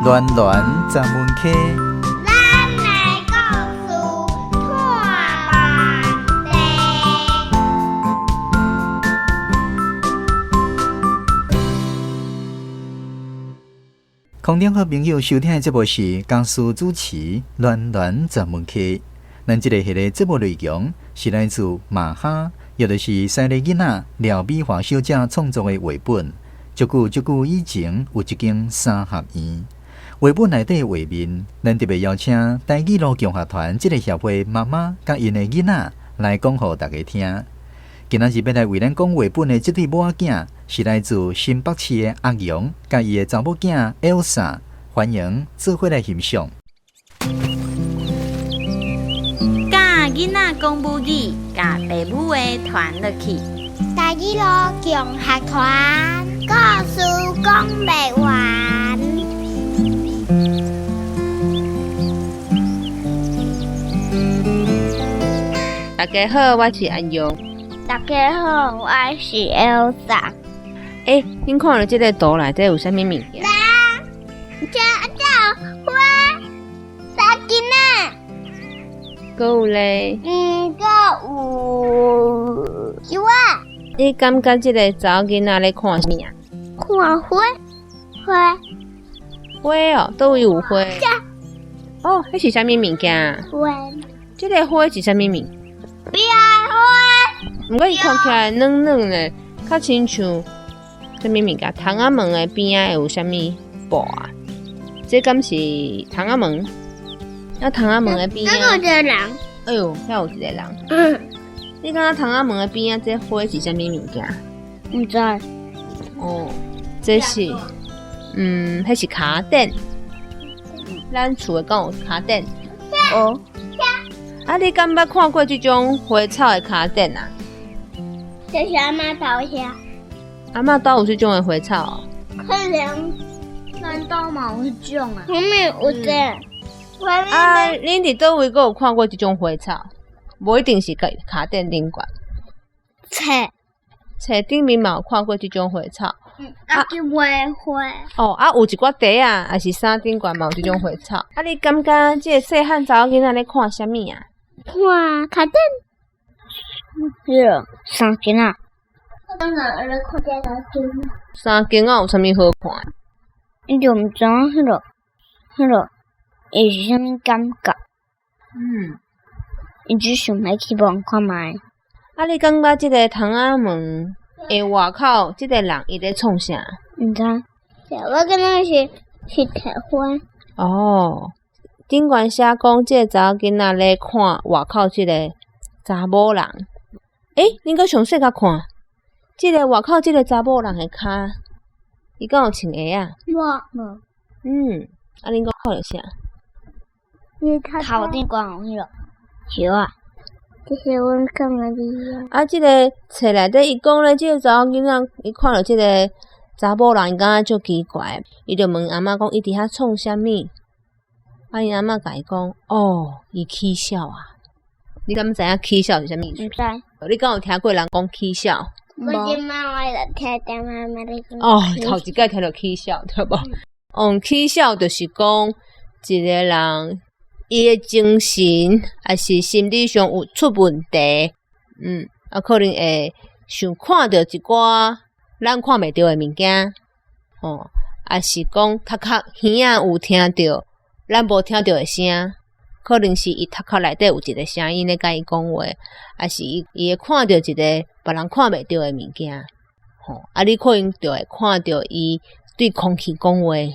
暖暖十门溪。咱的故事拖慢地。空中好朋友收聽的節目是江蘇主持暖暖十門溪。咱這个系列節目內容是來自馬哈，也就是西麗囡仔廖美華小姐創作的繪本。足久足久以前，有一間三合院。繪本內底畫面，咱特別邀請台語路共學團這个協會媽媽佮𪜶的囡仔來講予大家聽。今仔日欲來為咱講繪本的這對母仔囝，是來自新北市的阿陽佮伊的查某囝 Elsa，歡迎做伙來欣賞。教囡仔講母語，共爸母的傳落去。台語路共學團，故事講袂完。大家好，我是阿陽。大家好，我是 Elsa。欸，恁看著這个圖內底有啥物物件？人、車、花、三更仔。閣有咧？嗯，閣有树仔。你感覺這个查某囡仔咧看啥物啊？看花，花。花哦，佗位有花？哦，彼是啥物物件？花。這个花是啥物物？白花。毋過伊看起來軟軟的，較親像啥物物件？窗仔門的邊仔會有啥物布啊？這敢是窗仔門？啊，窗仔門的邊仔。這有一個人。哎喲，遐有一個人。你感覺窗仔門的邊仔這花是啥物物件？毋知。哦，這是，彼是跤墊。咱厝的敢有跤墊？哦。啊，你敢捌看過這種花草的跤墊啊？這是阿嬤兜遐。阿嬤兜有這種的花草哦？可能咱兜嘛有彼種啊。後面有這個。啊，恁佇佗位閣有看過這種花草？無一定是共跤墊頂懸。冊。冊頂面嘛有看過這種花草。啊，叫畫花。哦，啊，有一寡袋仔，抑是衫頂懸嘛有這種花草。啊，你感覺這個細漢查某囡仔咧看啥物啊？看跤墊。彼个三更仔。当然咧看這三更仔。三更仔有啥物好看？伊就毋知影彼个，彼个伊是啥物感覺。伊只想欲去摸看覓。啊，你感覺這个窗仔門的外口，這个人伊咧創啥？毋知。我感覺是提花。哦，頂懸寫講這个查某囡仔咧看外口這个查某人。欸，恁閣詳細共看，這个外口這个查某人的跤，伊敢有穿鞋仔？無。無。啊，恁閣看著啥？伊頭頂懸有彼个葉仔。這是阮囥的物啊，這个冊內底伊講咧，這个查某囡仔伊看著這个查某人，伊感覺足奇怪，伊就問阿嬤講，伊佇遐創啥物？啊，𪜶阿嬤共伊講，哦，伊起痟啊！你敢知影起痟是啥物意思？毋知。你敢有聽過人講起痟？無。我這擺我就聽著媽媽咧講。哦，頭一擺聽著起痟，對無？起痟就是講一个人伊的精神抑是心理上有出問題，啊，可能會想看著一寡咱看袂著的物件，吼，抑是講頭殼耳仔有聽著咱無聽著的聲，可能是伊頭殼內底有一個聲音咧共伊講話，抑是伊會看著一個別人看袂著的物件，吼，啊，你可能就會看著伊對空氣講話，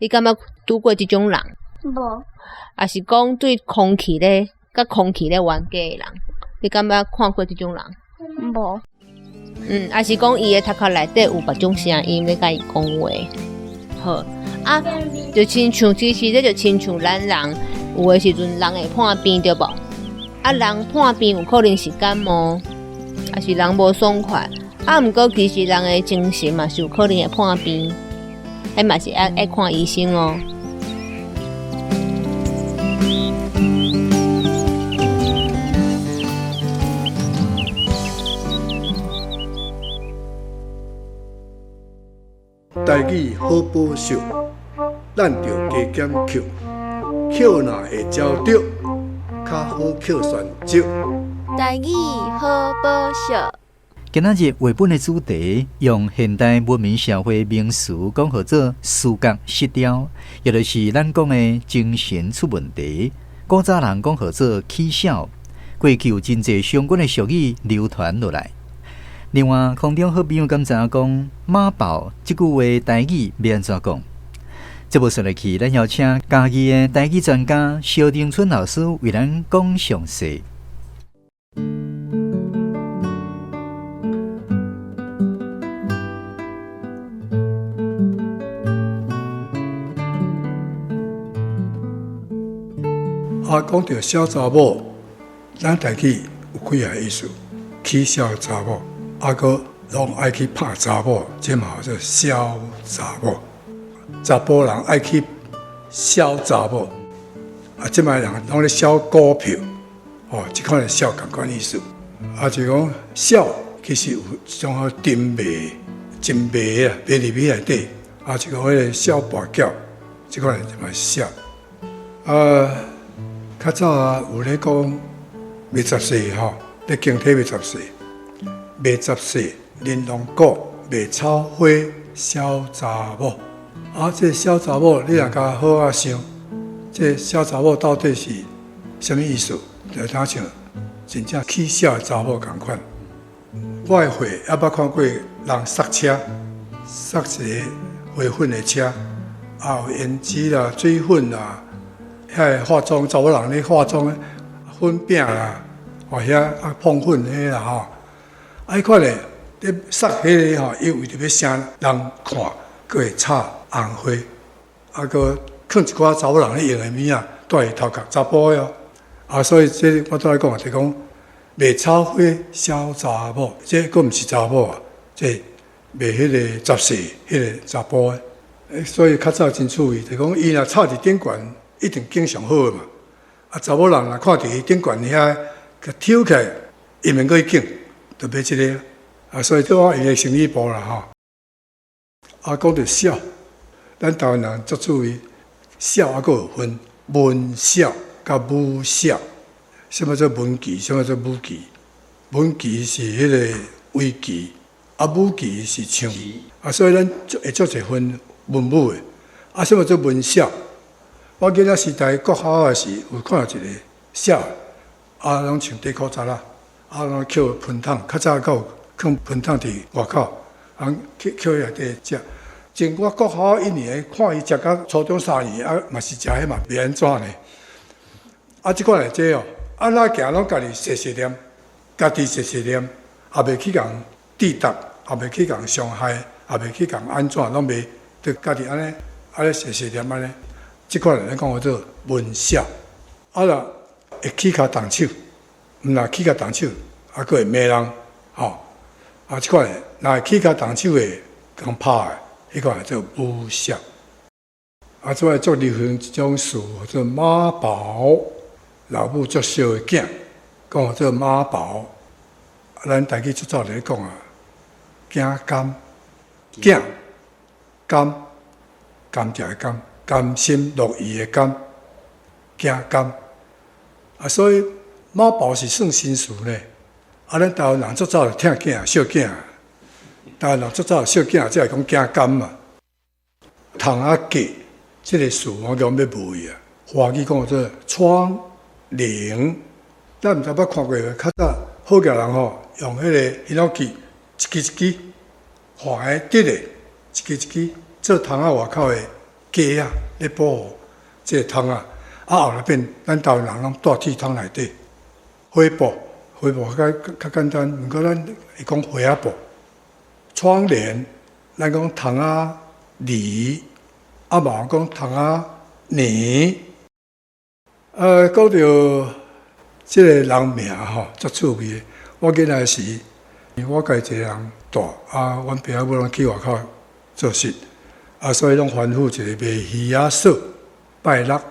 你敢捌拄過這種人？無。抑是講對空氣咧，佮空氣咧冤家的人，你敢捌看過這種人？無。抑是講伊的頭殼內底有別種聲音咧共伊講話。好，啊，就親像其實這就親像咱人有的時陣人會破病對無？啊，人破病有可能是感冒，抑是人無爽快。啊，毋過其實人的精神嘛是有可能會破病，彼嘛是愛看醫生哦。台語好寶石，咱著加減抾，抾若會焦著，較好抾蒜少。台語好寶惜。今仔日繪本的主題，用現代文明社會名詞講號做思覺失調，也就是咱講的精神出問題。古早人講號做起痟。過去有真濟相關的俗語流傳落來。另外，空中好朋友敢知影講媽寶這句話台語欲按怎講？節目紲落去，咱邀請嘉義的台語專家蕭丁春老師為咱講詳細。啊，講著痟查某，咱台語有幾个意思？起痟查某，啊，閣攏愛去拍查某，這嘛叫做痟查某。查埔人愛去痟查某，啊，這擺人攏咧痟股票，哦，這款的痟仝款意思。啊，就講痟其實有一種號沉迷、真迷啊，迷入去內底。啊，就講彼个痟跋筊，這款嘛是痟。啊，較早有咧講賣雜碎吼，咧經體賣雜碎，賣雜碎，玲瑯果，賣草花，痟查某。啊，這個痟查某，你若共好好想，這個痟查某到底是啥物意思？就親像真正起痟的查某仝款。我的歲猶捌看過人捒車，捒一個花粉的車，啊有胭脂啦、水粉啦，遐个化妝查某人咧化妝粉餅啦，哦遐啊碰粉彼啦吼，啊彼款的咧捒彼个吼，伊為著欲省人看，閣會插紅花，啊閣囥一寡查某人咧用的物仔，蹛佇頭殼查埔的哦。啊，所以這我拄仔講，就講賣草花痟查某，這閣毋是查某啊，這賣彼個雜碎，彼個查埔的。所以較早真趣味，就講伊若插佇頂懸，一定景上好的嘛。啊，查某人若看著伊頂懸遐，共抽起來，伊免閣去揀，就買這个。啊，所以對我伊的生理部啦吼。啊，講著痟，咱台灣人足趣味，痟猶閣有分文痟佮武痟。啥物做文棋？啥物做武棋？文棋是彼个圍棋，啊武棋是槍。啊，所以咱會足濟分文武的。啊，啥物做文痟？我囡仔時代國校的時，有看著一個痟，啊，攏穿短褲仔啦，啊，攏抾噴筒，較早閣有囥噴筒佇外口，啊，去抾內底食。前我國校一年，看伊食甲初中三年，啊，嘛是食彼嘛袂按怎呢？啊，這款的這哦，啊，哪行攏家己細細念，家己細細念，也袂去共跌觸，也袂去共傷害，也袂去共按怎，攏袂，就家己按呢，按呢細細念按呢。這款人講叫做文痟，啊啦會起跤動手，毋若起跤動手，啊，閣會罵人，吼，啊，這款若會起跤動手的，共拍的，彼款叫武痟。啊，這擺足流行一種詞，叫做媽寶，老母足惜的囝，講做媽寶。啊，咱台語足早就咧講啊，囝甘，囝甘，甘蔗的甘，甘心樂意的甘，囝甘。啊，所以媽寶是算新詞呢。啊，咱台灣人足早就疼囝、惜囝，台灣人足早惜囝，才會講囝甘嘛。窗仔架這個詞我講欲無去啊。華語講做窗簾，咱毋知捌看過無？較早好額人吼，用彼个彼種器，一支一支橫的、直的，一支一支做窗仔外口的架仔，咧保護這個窗仔。啊，後來變咱台灣人攏蹛鐵窗內底，花布，花布較較簡單，毋過咱會講花仔布。窗簾，咱講窗仔簾，啊嘛講窗仔簾。講著這個人名吼，足趣味的。我囡仔時，我家己一個人蹛，啊，阮爸仔母攏去外口做事，啊，所以攏吩咐一個賣魚仔嫂，拜六，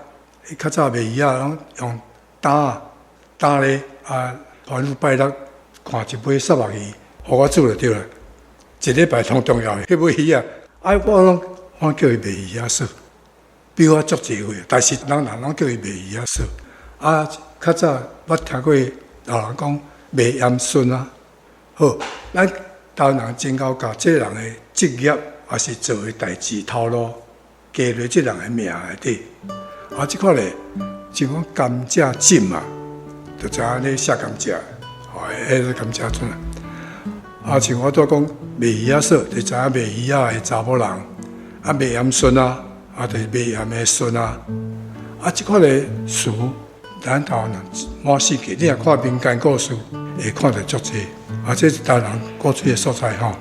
伊較早賣魚仔攏用擔擔咧，啊，吩咐拜六看一尾虱目魚，予我煮就對啦。一禮拜上重要的彼尾魚仔，啊，我攏我叫伊賣魚仔嫂，比我足濟歲，但是人人攏叫伊賣魚仔嫂。啊，較早捌聽過老人講賣鹽孫啊。好，咱台灣人真𠢕共這個人的職業，抑是做的代誌頭路，加佇這人的名內底。啊，這款咧，像講甘蔗浸啊，就知影咧寫甘蔗，吼，彼個甘蔗樽啊。啊，像我拄講賣魚仔嫂，就知影賣魚仔的查某人；啊，賣鹽孫啊，啊，就是賣鹽的孫啊。啊，這款的詞，咱台灣人滿四界，你若看民間故事，會看著足濟。啊，這是台灣人古厝的所在吼。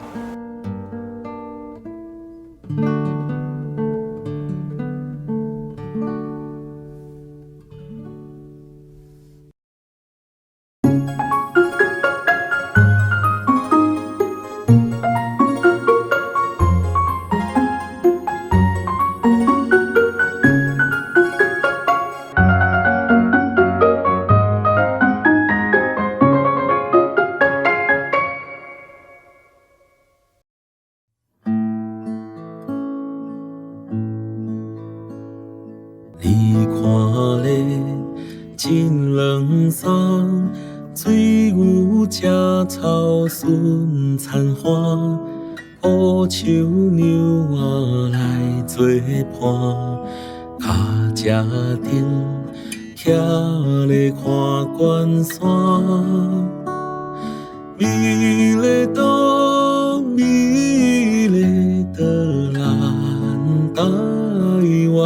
你看咧，真冷爽，水牛食草顺田花，乌树娘仔来做伴，跤车顶徛咧看关山，美丽岛，美丽的咱台湾。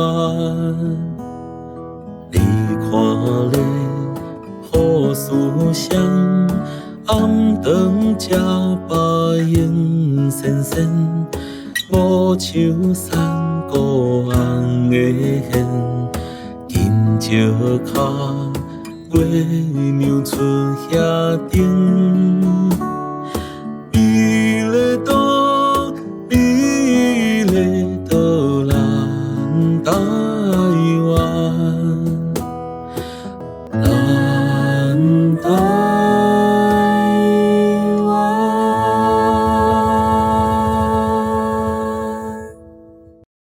你看咧，好思想，暗顿食饱闲仙仙，无树山谷红的线，金石跤，月娘出遐顶。